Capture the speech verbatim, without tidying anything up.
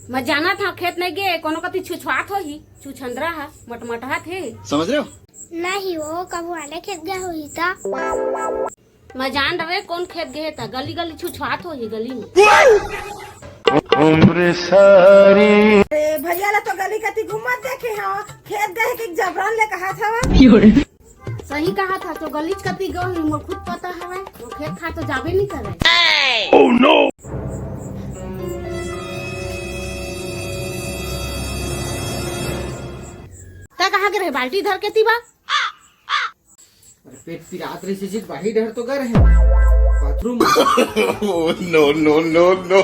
मैं जानत हंव, खेत नइ गे, कोनो कति छुछुआत होही, छुछंदरा ह, मटमटहा थे। समझ रहे हो? नहीं, वो कभू आने खेत गए होही त। मैं जान डरे कोन खेत गे हे त, गली गली छुछुआत होही गली में। अरे भैया ला तो गली कति घूमत देखे हंव, खेत गए हे कि जबरन ले कहत हवय। सही कहत हस, तो गलीच कति गए होही, मोर खुद पता हवय, वो खेत खार तो जाबे नइ करे। त कहाँ गे रहे बाल्टी धर के तिबा? अरे पेट पिरात रहिस जी, बाहिर डहर तो गे रहेंव। Bathroom. Oh, no, no, no, no.